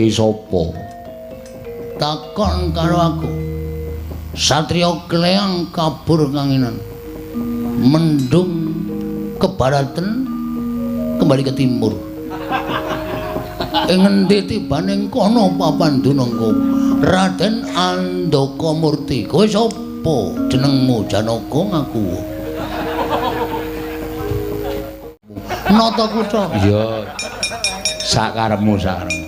iki sapa? Takon karo aku. Satria Kleang kabur kanginan. Mendung ke baratan kembali ke timur. Ing ngendi tibane kono papan dunungku? Raden Andaka Murti. Kowe sapa? Jenengmu Janaka ngaku. Nata kutha. Iya. Sakarepmu, sakarepmu.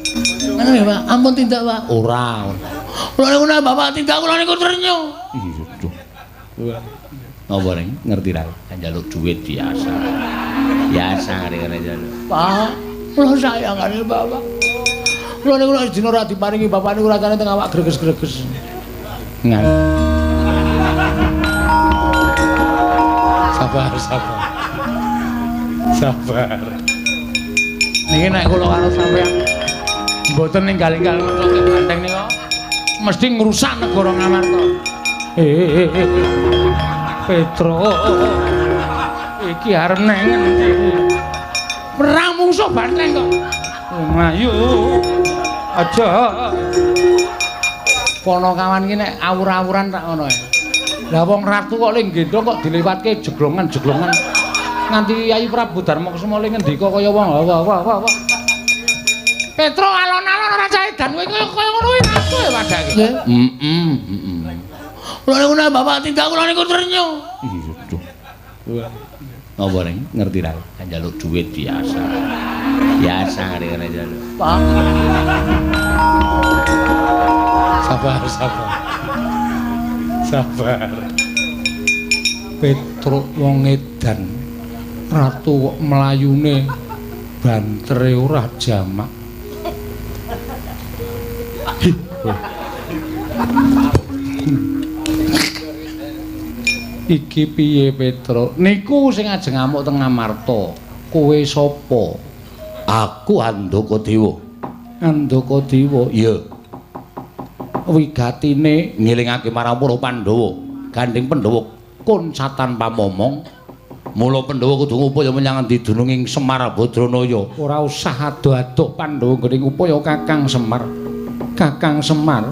Ngene Pak, ampun tindak Pak. Ora. Kula niku nek Bapak tindak kula niku ternyo. Iya, duh. Apa ning ngerti ra? Njaluk duit biasa. Biasa ngene njaluk. Pak, kula sayang karo Bapak. Kula niku nek dina ora diparingi bapak niku rasane teng awak greges-greges. Ngan. Sabar, sabar. Sabar. Niki nek kula karo sampeyan mboten ninggal-ninggal ngetoke banteng nika mesti ngrusak negara Ngamarta. Petro iki arep nang ngendi? Perang mungsuh banteng kok. Mlayu. Aja. Ponokawan iki nek awur-awuran tak ngono ae. Lah wong ratu kok le nggendhong kok dilewatke jeglongan-jeglongan. Nganti Yayi Prabu Darmakusuma le ngendika kaya wong wah wah wah wah. Petro alon-alon ora cah edan kowe kaya ngono kuwi ratu e padake. Heeh, heeh. Kula niku nek Bapak tindak kula niku ternyo. Iya, duh. Apa ning ngerti ra? Njaluk duit biasa. Biasa ngene njaluk. Pak. Sabar, sabar. Sabar. Petruk wong edan. Ratu kok mlayune bantere ora jamak. Iki piye Petruk? Niku sing ajeng ngamuk teng Ngamarta. Kowe sapa? Aku Andaka Dewa. Andaka Dewa? Iya. Wigatine ngelingake marang para Pandhawa. Gandeng Pandhawa kuncatan pamomong. Mula Pandhawa kudu ngupaya menyang endi dununging Semar Badranaya. Ora usah adoh-adoh Pandhawa nggone ngupaya Kakang Semar. Kakang Semar,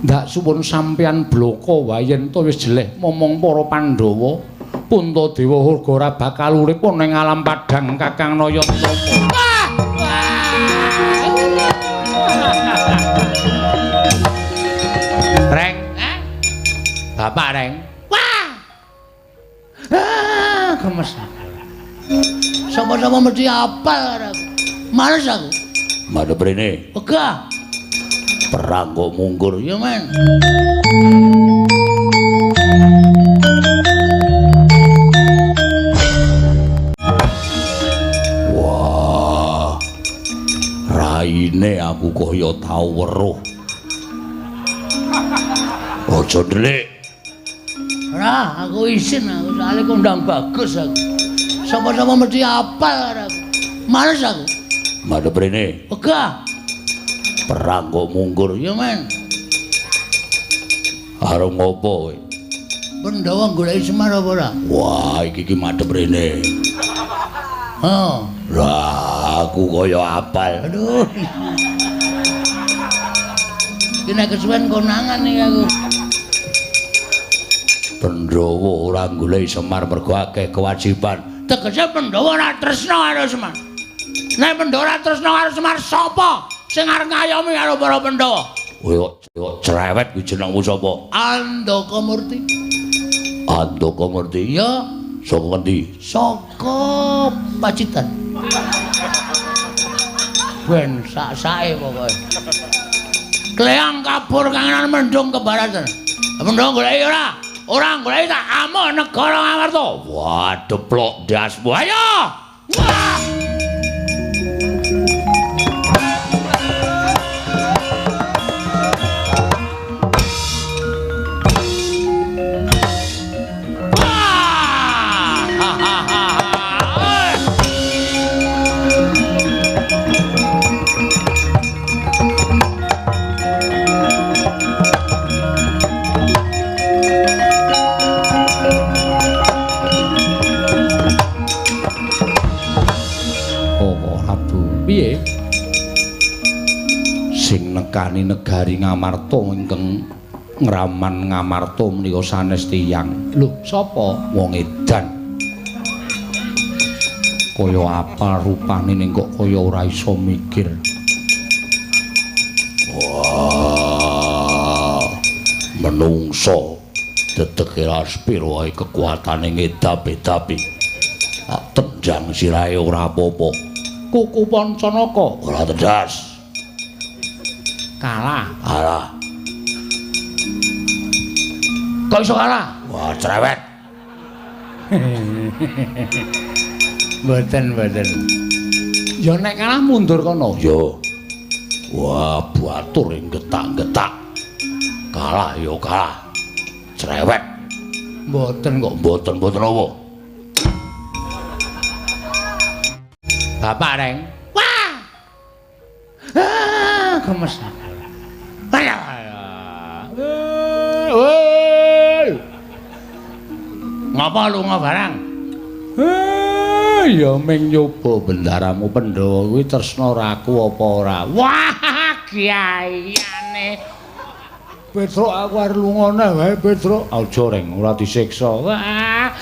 ndak suwun sampeyan bloko wae yen to wis jeleh momong para Pandhawa. Puntadewa uga ora bakal urip ning alam padhang Kakang Nayatapa. Reng, Bapak Reng. Wah. Ah, gemes. Sapa-sapa mesti apal karo aku. Males aku. Madhep rene. Wegah. Perang kok mungkur ya, men. Wah. Raine aku kaya tau weruh. Aja ndelik. Ora, aku isin aku soalé kondang bagus aku. Sapa-sapa mesti apal karo aku. Males aku. Madhep rene. Wegah. Perang kok mungkur ya, men. Arep ngopo kowe? Pandhawa goleki Semar apa ora? Wah, iki ki madhep rene. Heeh. Lah, aku kaya apal. Aduh. Iki nek kesuwen konangan iki aku. Pandhawa ora goleki Semar mergo akeh kewajiban. Tegese Pandhawa ora tresna karo Semar. Nek Pandhawa ora tresna karo Semar sapa sing arep ngayomi karo para Pandhawa? Kowe kok cerewet kuwi jenengmu sapa? Andaka Murti. Andaka Murti? Iya. Saka ngendi? Saka Pacitan. Ben sak-sake pokoke. Kleang kabur kangenan mendung ke baratan. Mendung goleki ora? Ora goleki tak amuk negara Ngamarta. Wah, deplok ndasmu. Ayo! Wah! Nekani negari Ngamarta ingkang ngraman Ngamarta menika sanes tiyang. Lho, sapa? Wong edan. Kaya apa rupane ning kok kaya ora iso mikir. Wah, menungso dedeke raspir wae kekuatane ngedap-edapi. Tak tendang sirahe ora apa-apa. Kuku Pancanaka ora tendhas. Kalah. Kalah. Kok iso kalah? Wah, cerewet. Mboten, mboten. Ya nek kalah mundur kono. Ya. Wah, batur ing getak-getak. Kalah ya kalah. Cerewet. Mboten kok. Mboten, mboten apa? Bapak Reng. Wah. Ah, gemes. Woi. Ngapa lunga barang? Ya ming nyoba bendaramu Pandhawa kuwi tresna raku apa ora. Wah, kiaiane. Petruk aku arep lunga neh wae, Petruk. Aja Reng, ora disiksa. Wah.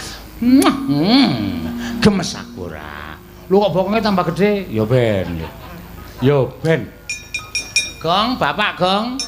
Gemes aku ora. Lho kok bokonge tambah gedhe? Ya ben. Ya ben. Gong, Bapak Gong.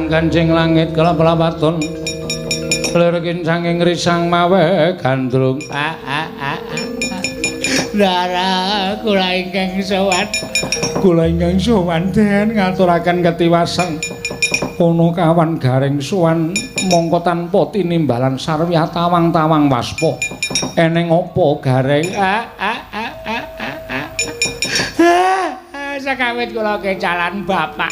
Kancing langit kelap-lapaton lir kincanging risang mawe gandrung. Ndara kula ingkang sowan, kula ingkang sowan den ngaturaken ketiwasan. Ana kawan gareng sowan mongko tanpa tinimbalan sarwiyah tawang-tawang waspa. Eneng apa gareng? Sakawit kula kecalan bapak.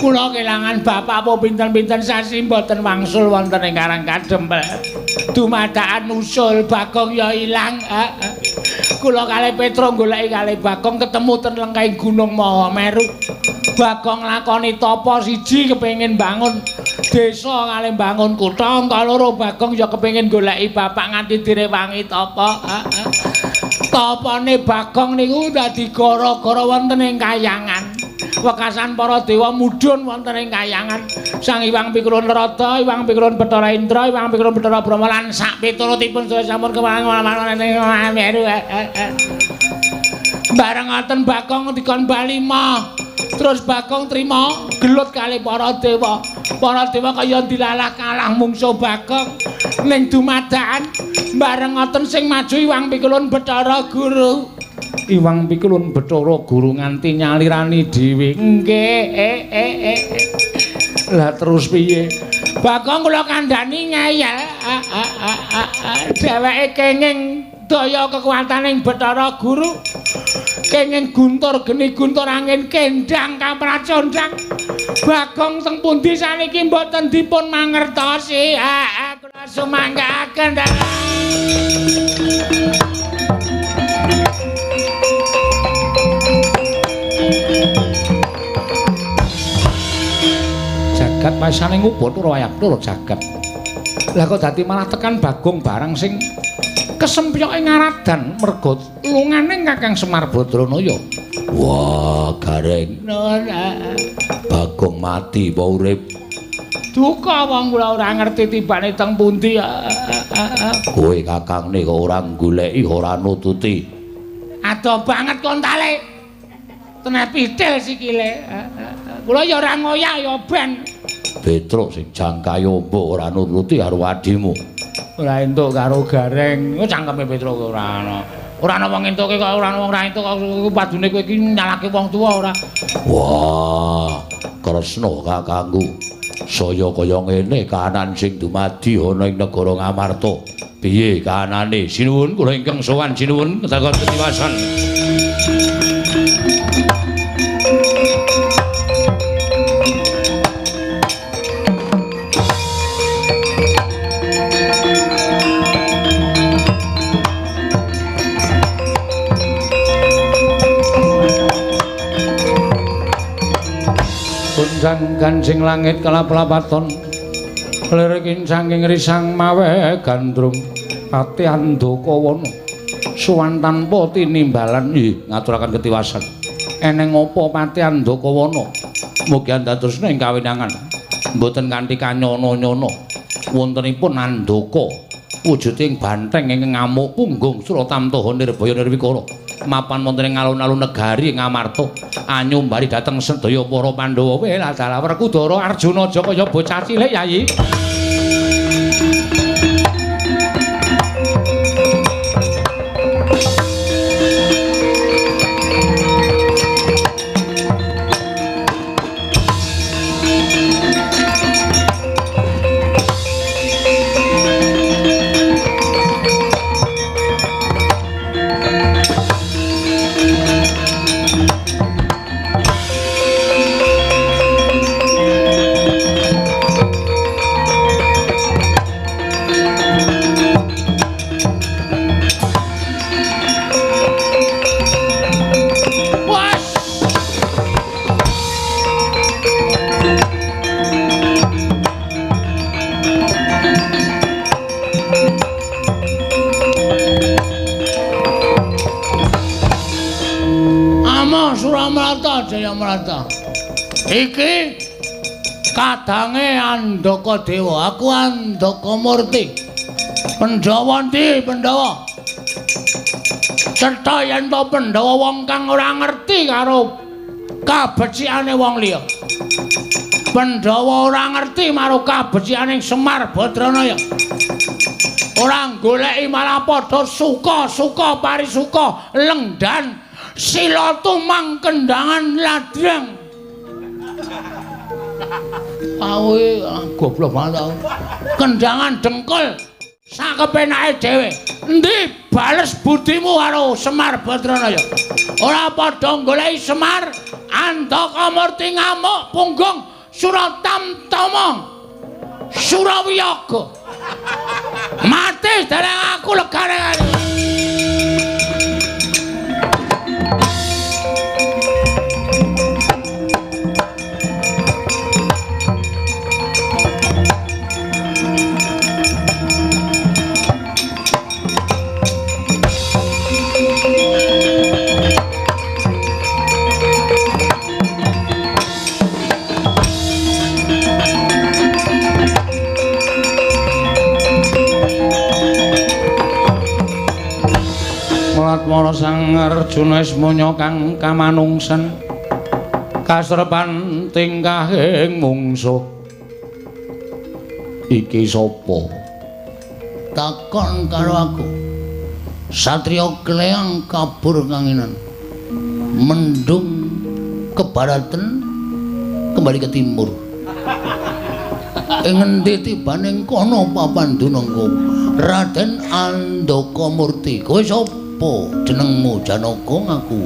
Kula kelangan bapak apa pinten-pinten sasi mboten wangsul wonten ing Karang Kadempel. Dumadakan usul Bagong ya ilang. Kula kalih Petruk goleki kalih Bagong ketemu ten lengkahing Gunung Mahameru. Bagong lakoni tapa siji kepengin bangun desa kalih bangun kutha, angka loro Bagong ya kepengin goleki bapak nganti direwangi tapa. Tapane Bagong niku dadi gara-gara wonten ing kayangan. Wekasan para dewa mudhun wonten ing kayangan. Sang Hyang Pikulun Narada, Hyang Pikulun Bathara Indra, Hyang Pikulun Bathara Brahma lan sak piturutipun sedaya sampun kemawon Meru. Bareng ngoten Bagong dikon bali mah. Terus Bagong trima gelut kalih para dewa. Para dewa kaya dilalah kalah mungsuh Bagong ning dumadakan. Bareng ngoten sing maju Hyang Pikulun Bathara Guru. Hyang Pikulun Bathara Guru nganti nyalirani dhewe. Nggih, Lah terus piye? Bagong kula kandhani ngeyel. Dheweke kenging daya kekuataning Bathara Guru. Kenging guntur geni guntur angin kendang kapracondang. Bagong teng pundi saniki mboten dipun mangertosi. Kula sumanggaaken. Jagat paisane ngubur wayah loro jagat. Lah kok dadi malah tekan Bagong barang sing kesempyoke ngaradan merga lungane Kakang Semar Badranaya. Wah, gareng. Bagong mati apa urip? Duka wong kula ora ngerti tibane teng pundi. Kowe kakangne kok ora goleki, ora nututi. Adoh banget kontale. Teneh pitil sikile. Kula ya ora ngoyak ya ben. Petruk sing jangkae ombo ora nuruti karo adimu. Ora entuk karo gareng. Ku cangkeme Petruk ora ana. Ora ana wong entuke kok ora ana wong ora entuk kok padune kowe iki nyalake wong tuwa ora. Wah, Kresna kakangku. Saya kaya ngene kahanan sing dumadi ana ing negara Ngamarta. Piye kahanane? Sinuwun kula ingkang sowan sinuwun ketakon ketiwasan. Gonjang ganjing langit kelap-lapaton lirikin saking risang mawe gandrung ati Andaka wana suwan tanpa tinimbalan. Nggih, ngaturaken ketiwasan. Eneng apa pati Andaka wana? Mugi andadosna ing kawinangan mboten kanthi kanyana-nyana. Wontenipun Andaka wujuding banteng ingkang ngamuk punggung Suratamtaha Nirbaya Nirwikara mapan wonten ing alun-alun negari Ngamarta anyumbari dhateng sedaya para Pandhawa. Welah Werkudara Arjuna aja kaya bocah cilik Yayi. Iki kadange Andaka Dewa, aku Andaka Murti. Pandhawa ndi Pandhawa? Cetha yen to Pandhawa wong kang ora ngerti karo kabecikane wong liya. Pandhawa ora ngerti marang kabecikane Semar Badranaya. Ora goleki malah padha suka-suka parisuka lengdan sila tumang kendangan ladrang. Awe goblok banget aku. Kendangan dengkul sakepenake dhewe. Endi bales budimu karo Semar Badranaya? Ora padha goleki Semar, Andaka Murti ngamuk punggung Suratamtama Surawiyaga. Mati dereng aku legane. Mara Sang Arjuna Ismaya kang kamanungsan kasrepan tingkahing mungsuh. Iki sapa? Takon karo aku. Satriya Kleang kabur kanginan. Mendung ke baratan kembali ke timur. Ing ngendi tibane kono papan dunungku? Raden Andaka Murti. Kowe sapa? Jenengmu Janaka ngaku.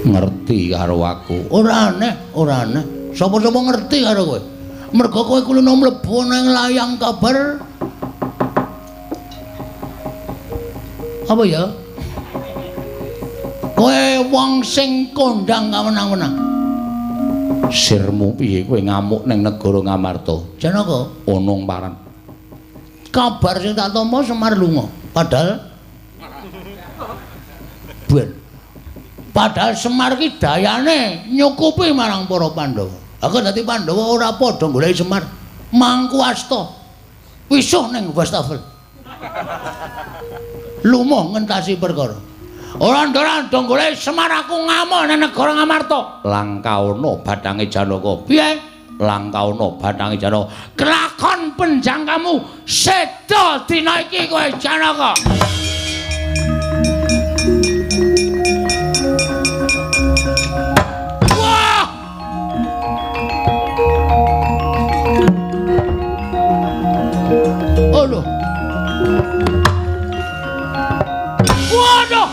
Ngerti karo aku. Ora aneh, ora aneh. Sapa-sapa ngerti karo kowe. Mergo kowe kulino mlebu nang layang kabar. Apa ya? Kowe wong sing kondang kawenang-wenang. Sirmu piye kowe ngamuk ning negara Ngamarta? Janaka onong paran. Kabar sing tak tampa Semar lunga, padahal ben. Padahal Semar ki dayane nyukupi marang para Pandhawa. Aku dadi Pandhawa ora padha goleki Semar. Mangku asta. Wisuh ning wastafel. Lumuh ngentasi perkara. Ora ndora goleki Semar aku ngamuk nang negara Ngamarta. Langkaana bathange Janaka. Piye? Langkaana bathange Janaka. Kelakon penjangkamu seda dina iki kowe Janaka. Wah! Aduh. Waduh.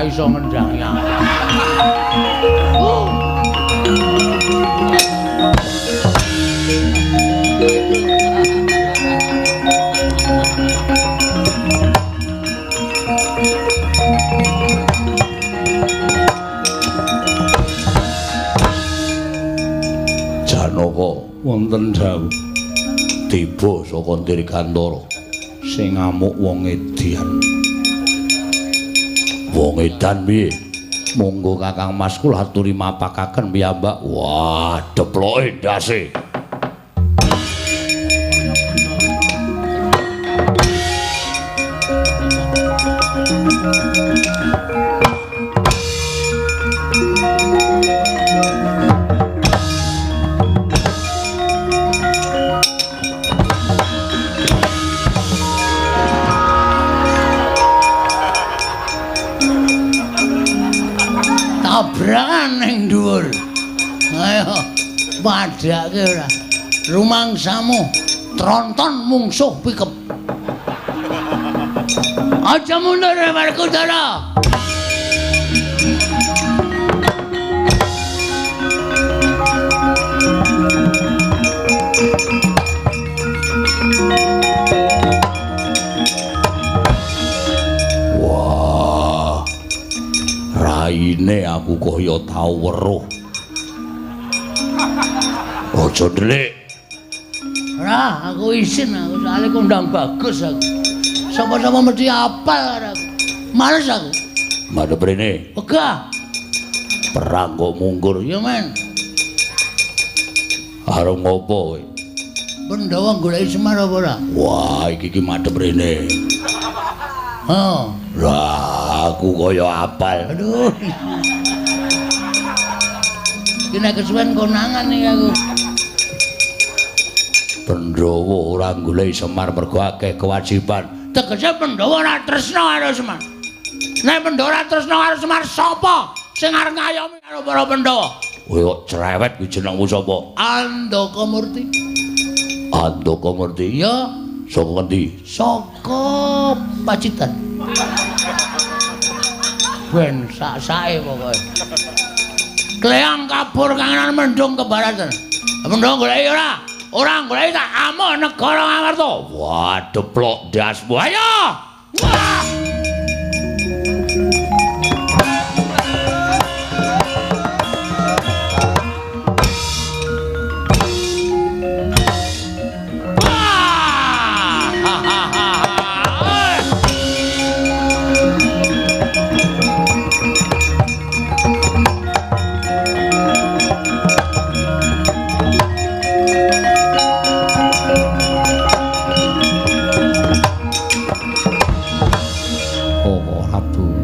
Ora iso ngendangi aku. Janaka wonten dawuh tiba saka Dirgantara sing ngamuk wong edian. Wong edan piye? Monggo Kakang Mas kula aturi mapakaken piyambak. Wah, deploke ndase. Tabrakan ning dhuwur. Ayo padhake ora. Rumangsamu tronton mungsuh pikep. Aja mundur Werkudara. Raine aku kaya tau weruh. Aja ndelik. Ora, aku isin aku soalé kondang bagus aku. Sapa-sapa mesti apal karo aku. Males aku. Madhep rene. Wegah. Perang kok mungkur. Ya men. Arep ngopo kowe? Pandhawa goleki Semar apa ora? Wah, iki ki madhep rene. Oh. Lah, aku kaya apal. Aduh. Iki nek kesuwen konangan iki aku. Pandhawa ora goleki Semar mergo akeh kewajiban. Tegese Pandhawa ora tresna karo Semar. Nek Pandhawa ora tresna karo Semar, sapa sing arep ngayomi karo para Pandhawa? Kowe kok cerewet kuwi jenengmu sapa? Andaka Murti. Andaka Murti? Iya. Saka ngendi? Saka Pacitan. Ben sak-sake pokoke. Kleang kabur kangenan mendung kebaratan. Mendung goleki ora? Ora goleki tak amuk negara Ngamarta. Wah, deplok ndasmu. Ayo! Wah!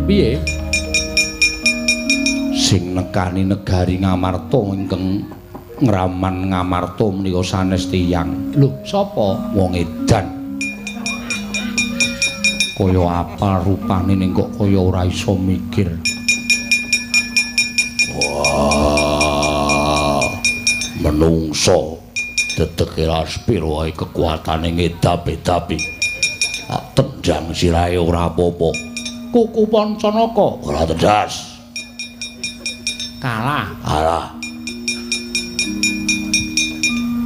Piye? Sing nekani negari Ngamarta ingkang ngraman Ngamarta menika sanes tiyang. Lho, sapa? Wong edan. Kaya apa rupane ning kok kaya ora iso mikir. Wah, menungso dedeke ra sepiro wae kekuatane ngedap-edapi. Tendang sirahe ora apa-apa. Kuku Pancanaka ora tedas. Kalah. Kalah.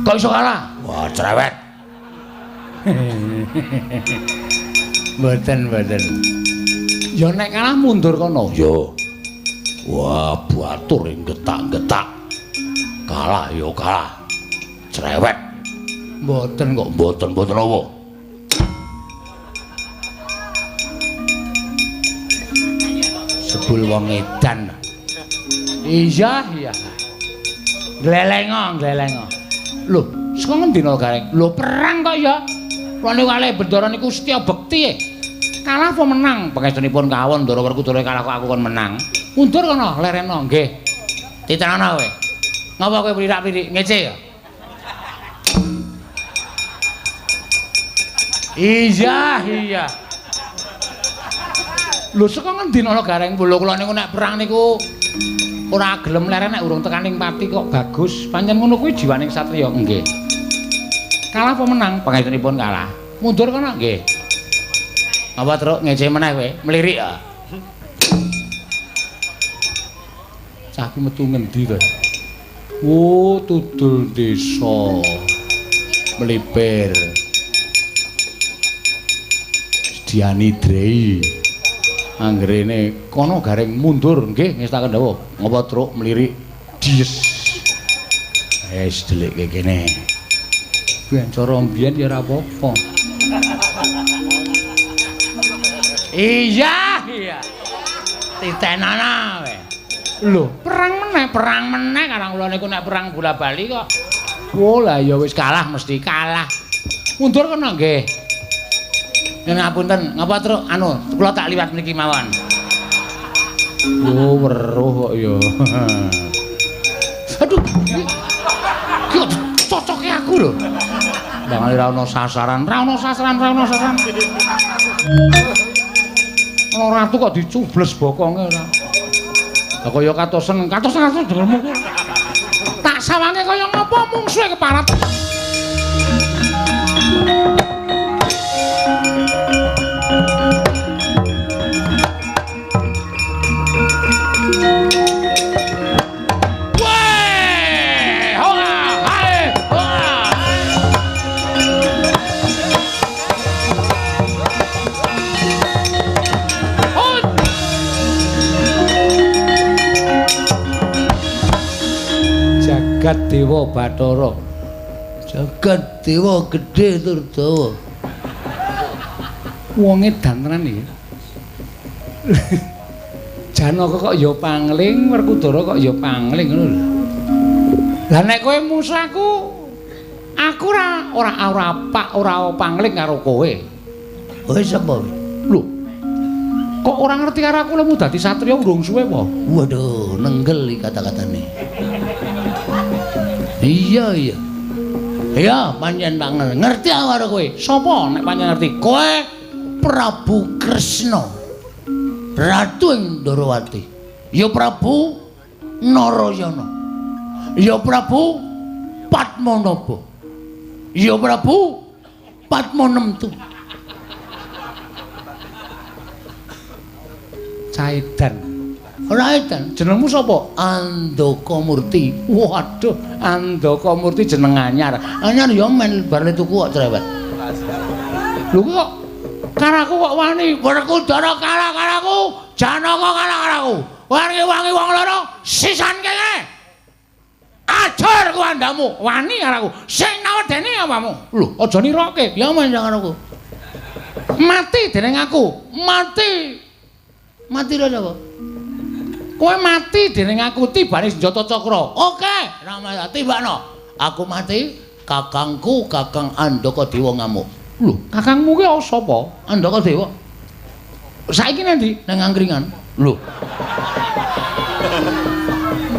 Kok iso kalah? Wah, cerewet. Mboten, mboten. Ya nek kalah mundur kono. Ya. Wah, batur ing getak-getak. Kalah ya kalah. Cerewet. Mboten kok, mboten-mboten apa. Sebul wong edan. Iya, iya. Glelengo, glelengo. Lho, saka ngendi no Gareng? Lho, perang kok ya. Kula niku kalih Bendara niku setya bekti. Kalah apa menang? Pangestunipun kawon Ndara Werkudara kalah kok aku kon menang. Mundur kono, lereno nggih. Titenono kowe. Ngapa kowe plirak-plirik ngece ya? Iya, iya. Lho saka ngendi ana Gareng? Lho kula niku nek perang niku ora gelem leren nek urung tekaning pati kok bagus. Pancen ngono kuwi jiwaning satriya. Nggih. Kalah apa menang? Pangestunipun kalah. Mundur kono nggih. Apa truk ngece meneh kowe? Mlirik ya. Cah ki metu ngendi to? Oh, tudul desa. Melipir. Sediani Drei. Anggerene kono gareng mundur nggih ngestaken dawuh. Ngapa truk mlirik dies. Wis delikke kene. Ben cara mbiyen ya ora apa-apa. Iya, iya. Titenana kowe. Lho, perang meneh karang kula niku nek perang bola-bali kok. Oh, lah ya wis kalah mesti kalah. Mundur kono nggih. Yen ngapunten, ngapa truk anu kula tak liwat mriki mawon. Yo weruh kok ya. Aduh. Ki kok cocoke aku lho. Bangane ra ono sasaran, ra ono sasaran, ra ono sasaran. Ono ratu kok dicubles bokonge ora. Lah kaya katosen, katosen katosen dengermu. Tak sawange kaya ngapa mungsuhe keparat. Weh, hola, hae, hola. Hut. Jagat Dewa Bathara. Jagat Dewa gedhe tur dawa. Wong edan tenan iki. Janaka kok ya pangling, Werkudara kok ya pangling ngono lho. Lah nek kowe musuh aku, aku ora ora ora pak ora pangling karo kowe. Kowe sapa? Lho. Kok ora ngerti karo aku lemu dadi satriya urung suwe apa? Waduh, nenggel iki kata-katane. Iya, iya. Iya, pancen tak ngerti aku karo kowe. Sapa nek pancen ngerti? Kowe Prabu Kresna. Ratu ing Ndorowati. Ya Prabu Narayana. Ya Prabu Padmanaba. Ya Prabu Padmanemtu. Caedan. Ora edan. Jenengmu sapa? Andaka Murti. Waduh, Andaka Murti jeneng anyar. Anyar ya men bar le tuku kok cerewet. Lho kok karaku kok wani? Werkudara kalah karaku, Janaka kalah karaku. Wangi-wangi wong loro sisan kene. Ajar ku andamu, wani karaku. Sing nawedeni apamu? Lho, aja niroke. Ya men karo aku. Mati dening aku. Mati. Mati lho sapa? Kowe mati dening aku tibane senjata cakra. Oke, Rama tibakno. Aku mati, kakangku Kakang Andaka Dewa ngamuk. Lho, kakangmu ki sapa? Andaka Dewa. Saiki nang ndi? Nang angkringan. Lho.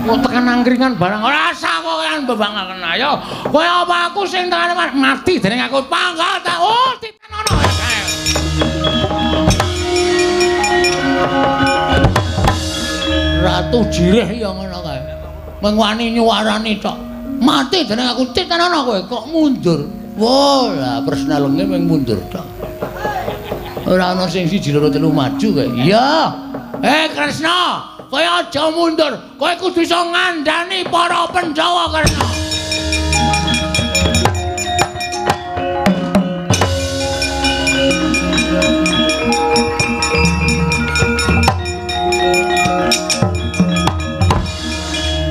Kok tekan angkringan barang ora usah kowe bebangaken ayo. Kowe apa aku sing tekan mati dening aku pangkat tak. Oh, titenono. Ratu Jirih ya ngono kae. Mung wani nyuwarani tok. Mati dening aku titenono kowe kok mundur. Wah, lah persnelenge mung mundur tok. Ora ana sing siji loro telu maju kae. Iya. Kresna, kowe aja mundur. Kowe kudu iso ngandani para Pandhawa, Kresna.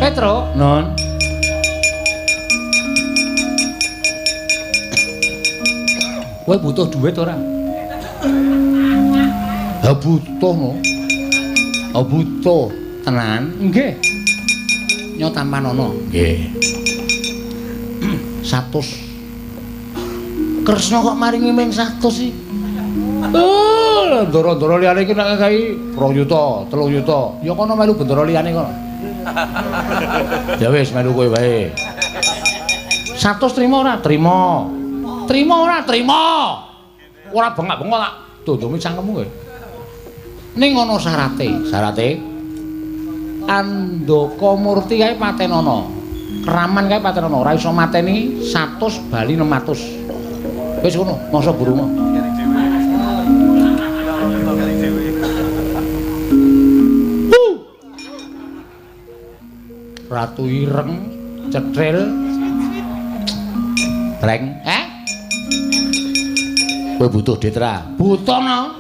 Petro, Non. Kowe butuh duit ora? Ha butuh no. Ha butuh tenan. Nggih. Nyo tampanono. Nggih. 100. Kresna kok maringi ming 100 sih? Oh, ndoro-ndoro liyane iki nek kae 2 yuta, 3 yuta. Ya kono melu bendoro liyane kono. Ya wis melu kowe wae. 100 trimo ora? Trimo. Trimo ora? Trimo. Ora bengak-bengok tak dondongi cangkemmu kowe. Ning ana syarate. Syarate Andaka Murti kae patenono. Keraman kae patenono, ora iso mateni 100 bali 600. Wis ngono, masa burungo. Ratu ireng, cetril. Reng, eh? Kowe butuh duit ra? Butuh no.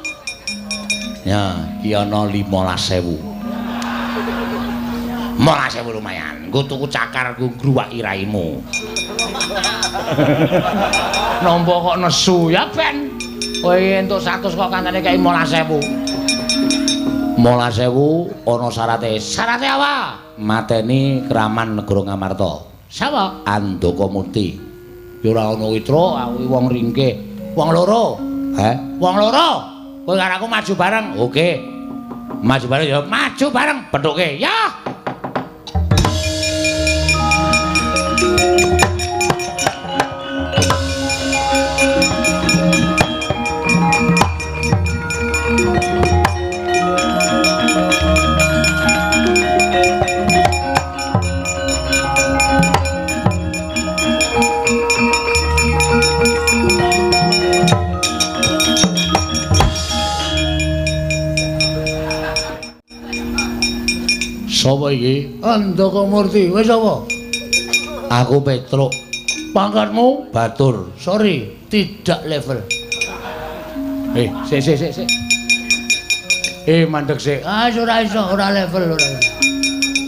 Ya, iki ana 15.000. 15.000 lumayan. Nggo tuku cakar nggo ngruwaki raimu. Nampa kok nesu ya ben. Kowe entuk 100 kok kancane kei 15.000. 15.000 ana syarate. Syarate apa? Mateni Kraman Negara Ngamarta. Sapa? Andaka Murti. Ya ora ana Witra, aku wong ringkih. Wong loro. Heh? Wong loro. Kowe karo aku maju bareng. Oke. Maju bareng ya, maju bareng. Pethuke. Ya. Sapa iki? Andaka Murti. Wis sapa? Aku Petruk. Pangkatmu? Batur. Sorry, tidak level. Sik sik sik sik. Mandek sik. Ah, ora iso, ora level ora.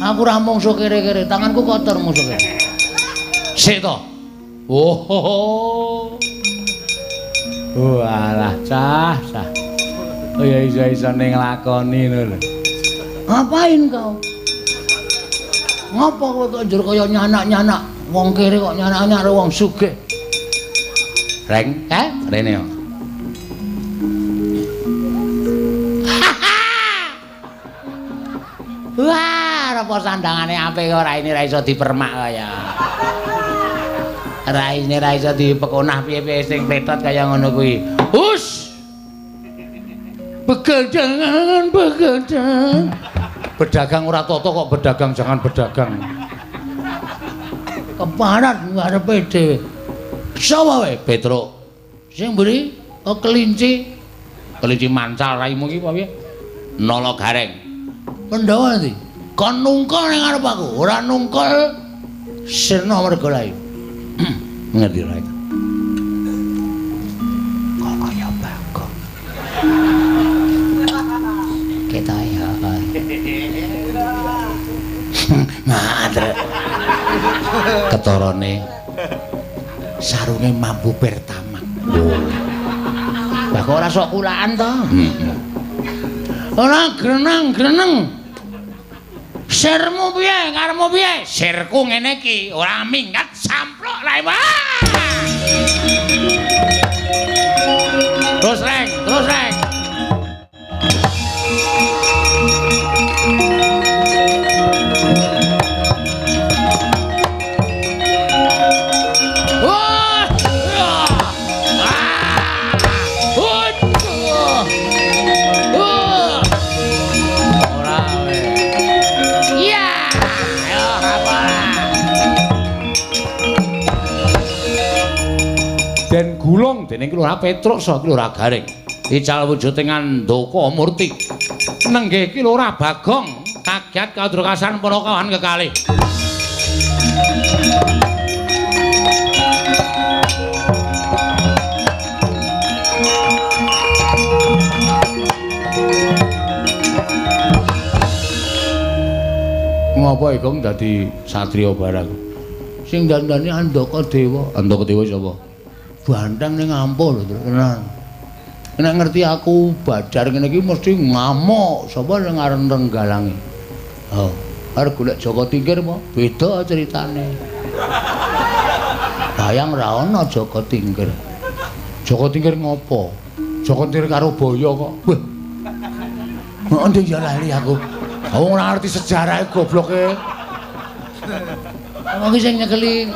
Aku ora mungsuh kere-kere, tanganku kotor mungsuhe. Sik to. Oh. Walah, cah, cah. Oh ya iso-isone nglakoni ngono lho. Ngapain kau? Ngapa kowe kok njur kaya nyanak-nyanak wong kere kok nyanak-nyanak karo wong sugih? Reng, eh? Rene yo. Wah, apa sandangane apik kok raine ra iso dipermak kaya. Raine ra iso dipekonah piye-piye sing pletot kaya ngono kuwi. Hus. Begadangan, begadang. Berdagang ora toto kok berdagang jangan berdagang. Keparat ngarepe dhewe. Sapa wae Petruk? Sing mburi oh kelinci. Kelinci mancal raimu iki apa piye? Nala Gareng. Pandhawa ndi? Kon nungkul ning ngarep aku, ora nungkul sirna merga layu. Ngerti ora? Kok kaya Bagong. Ketoke ya. Ngadrek. Ketorone sarunge mambu pertama. Lah kok ora sok kulaan to? Ora greneng-greneng. Sirmu piye? Karepmu piye? Sirku ngene iki, ora minggat samplok rae. Terus reng, terus reng. Den gulung dening Ki Lurah Petruk saha Ki Lurah Gareng. Ical wujuding Andaka Murti. Nenggih Ki Lurah Bagong kaget kadrokasan para kawan kekalih. Ngopo Igong dadi satriya barang? Sing dandani Andaka Dewa. Andaka Dewa sapa? Banteng ning ampuh lho tenan. Nek ngerti aku badar ngene iki mesti ngamuk. Sapa sing arep renggalangi? Oh, arep golek Jaka Tingkir apa? Beda ceritane. Bayang ra ana Jaka Tingkir. Jaka Tingkir ngopo? Jaka Tingkir karo Baya kok. Wah. Endi ya lali aku. Wong ora ngerti sejarahe gobloke. Wong iki sing nyekeli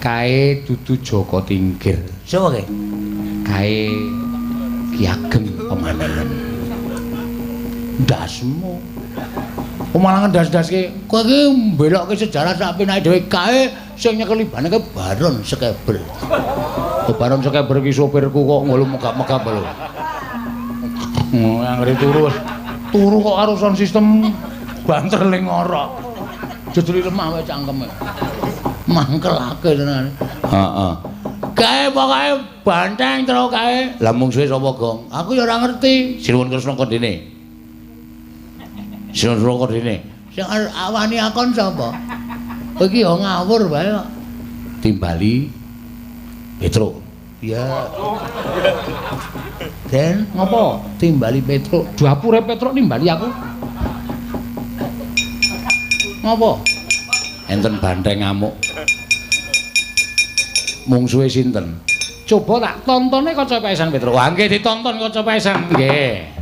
kae dudu Jaka Tingkir. Sapa kae? Kae Ki Ageng Pemanahan. Ndasmu. Pemanahan ndas-ndaske. Kowe iki mbelokke sejarah sak penake dhewe kae sing nyekeli baneke Baron Sekeber. Oh, Baron Sekeber iki sopirku kok ngono megap-megap lho. Anggere turu wis. Turu kok karo sound system banter ling ngorok. Jejuli lemah wae cangkeme. Mangkelake tenan. Heeh. Kae pokoke banteng terus kae. Lah mungsuhe sapa, Gong? Aku ya ora ngerti. Sinuwun Kresna kondene. Sinuwun Kresna kondene. Sing awani akon sapa? Kowe iki ya ngawur wae kok. Timbali Petruk. Ya. Den, ngopo? Timbali Petruk. Dapure Petruk nimbali aku. Ngopo? Enten banteng ngamuk. Mungsuhe sinten? Coba tak tontone kaca paesan Petruk. Wah, nggih ditonton kaca paesan. Nggih.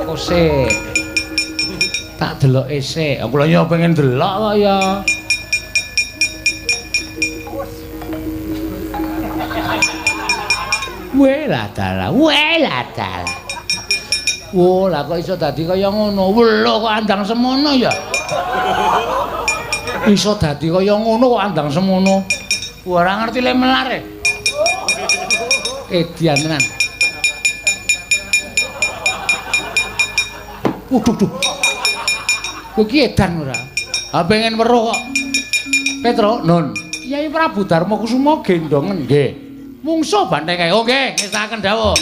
Kose. Tak deloke sik. Aku lha ya pengen delok kok ya. Welah dalah, welah dalah. Wo, lah kok iso dadi kaya ngono? Welo kok andang semono ya. Iso dadi kaya ngono kok andang semono. Ora ngerti le melar e. Edian tenan. Waduh, duh. Kowe iki edan ora? Ha pengen weruh kok. Petruk, Nun. Kyai Prabu Darma Kusuma gendongen. Nggih. Mungsuh banteng kae. Oh nggih, ngestakaken dawuh.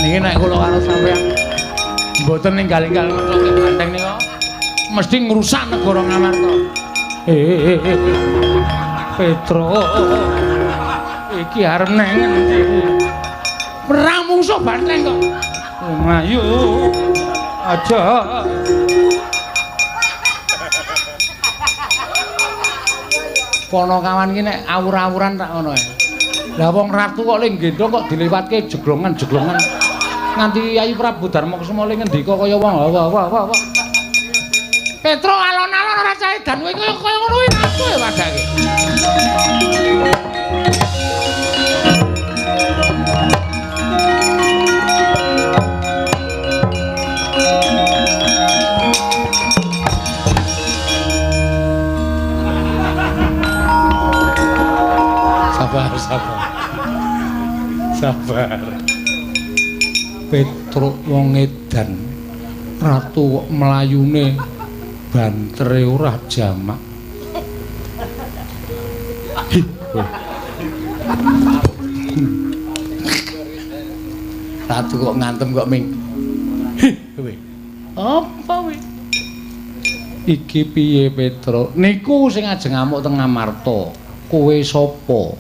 Niki nek kula karo sampeyan mboten ninggal-ninggal ngethoke banteng nika mesti ngrusak negara Ngamarta. Petruk iki arep nang endi? Perang mungsuh banteng kok. Ayo aja. Ponokawan iki nek awur-awuran tak ngono ae. Lah wong ratu kok le nggendhong kok dilewatke jeglongan-jeglongan. Nganti Yayi Prabu Darma Kusuma le ngendika kaya wong wah wah wah wah. Petruk alon-alon ora cah edan kowe kaya ngono kuwi ratu ya padake. Sabar, sabar. Sabar. Petruk wong edan. Ratu kok mlayune bantere ora jamak. Ratu kok ngantem kok ming. Hi, kowe. Apa kowe? Iki piye Petruk? Niku sing ajeng ngamuk teng Ngamarta. Kowe sapa?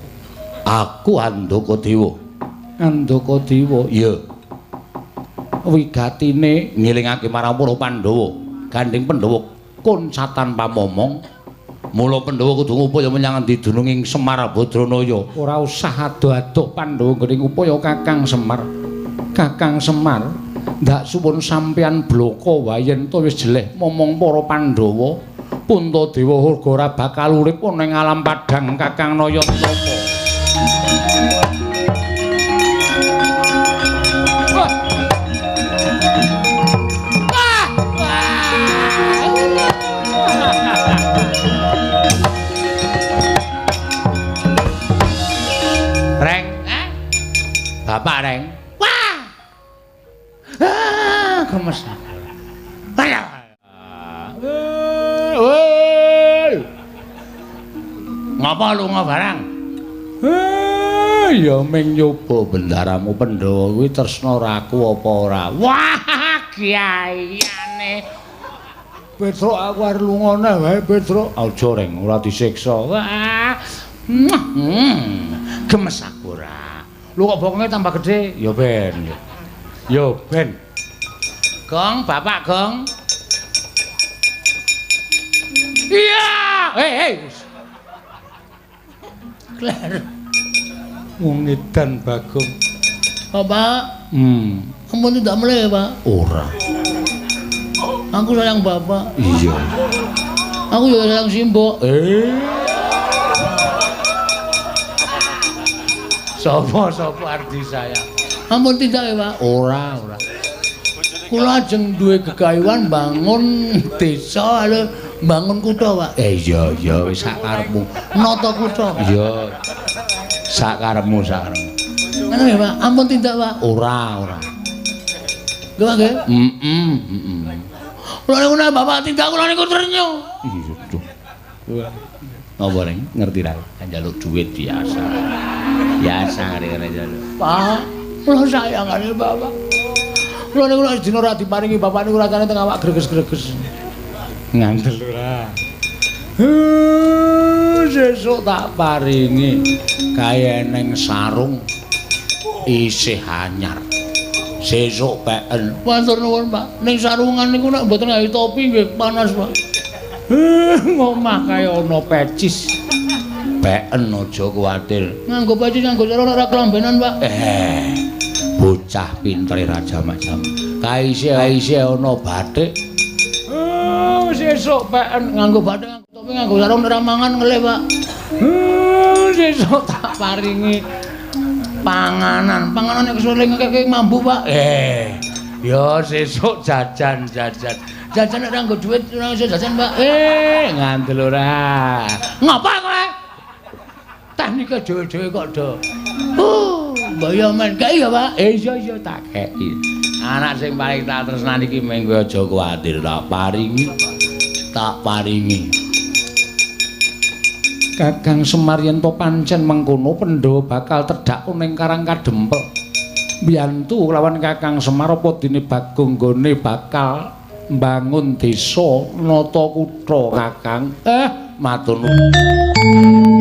Aku Andaka Dewa. Andaka Dewa? Iya. Wigatine ngelingake marang para Pandhawa. Gandeng Pandhawa kuncatan pamomong. Mula Pandhawa kudu ngupaya menyang endi dununging Semar Badranaya. Ora usah adoh-adoh Pandhawa nggone ngupaya Kakang Semar. Kakang Semar, ndak suwun sampeyan bloko wae yen to wis jeleh momong para Pandhawa. Puntadewa uga ora bakal urip ana ing alam padhang Kakang Nayatapa. Reng, Bapak Reng. Wah. Ah, gemes. Woi. Ngapa lunga barang? Ya ming nyoba bendaramu Pandhawa kuwi tresna raku apa ora. Wah, kiaiane. Petruk aku arep lunga neh wae Petruk. Aja Reng, ora disiksa. Wah. Gemes aku ora. Lu kok bokonge tambah gedhe? Ya ben. Ya ben. Gong, Bapak Gong. Iya, hei hei. Kler. Wong edan Bagong. Bapak. Ampun tidak mulai, Pak. Ora. Aku sayang bapak. Iya. Aku ya sayang simbok. Sapa-sapa arep disayang? Ampun tindak ya, Pak. Ora, ora. Kula ajeng duwe gegayuhan bangun desa lho, bangun kutha, Pak. Iya, iya wis sak karepmu. Nata kutha. Iya. Sak karepmu, sak karepmu. Ngono ya, Pak. Ampun tindak, Pak. Ora, ora. Nggih, Pak nggih. Heeh, heeh. Kula niku nek bapak tindak kula niku ternyo. Iya, duh. Apa ning ngerti ra? Njaluk duit biasa. Biasa ngene njaluk. Pak, kula sayang karo bapak. Kula niku nek dina ora diparingi bapak niku rasane teng awak greges-greges. Ngandel ora. Sesuk tak paringi kae neng sarung isih anyar. Sesuk peken. Matur nuwun, Pak. Ning sarungan niku nek mboten gawe topi nggih panas, Pak. Ngomah kae ana pecis. Peken aja kuwatir. Nganggo pecis nganggo sarung ora kelambenan, Pak. Bocah pintere raja macam. Kae isih ana batik. Sesuk peken nganggo batik nganggo topi nganggo sarung ora mangan ngelih, Pak. Sesuk tak paringi panganan. Panganan nek kesuwen ngekek mambu, Pak. Ya sesuk jajan. Jajan nek ora nggo dhuwit ora iso jajan, Pak. Ngandel ora. Ngapa kowe? Teknike dhewe-dhewe kok do. Mbaya men kei ya, Pak. Iya iya tak kei. Anak sing paling tak tresnani iki mengko aja kuwatir tak paringi. Tak paringi. Kakang Semar yen to pancen mengkono Pandhawa bakal tedhak ning Karang Kadempel. Mbiyantu lawan Kakang Semar apa dene Bagong nggone bakal mbangun desa nata kutha Kakang. Matur nuwun.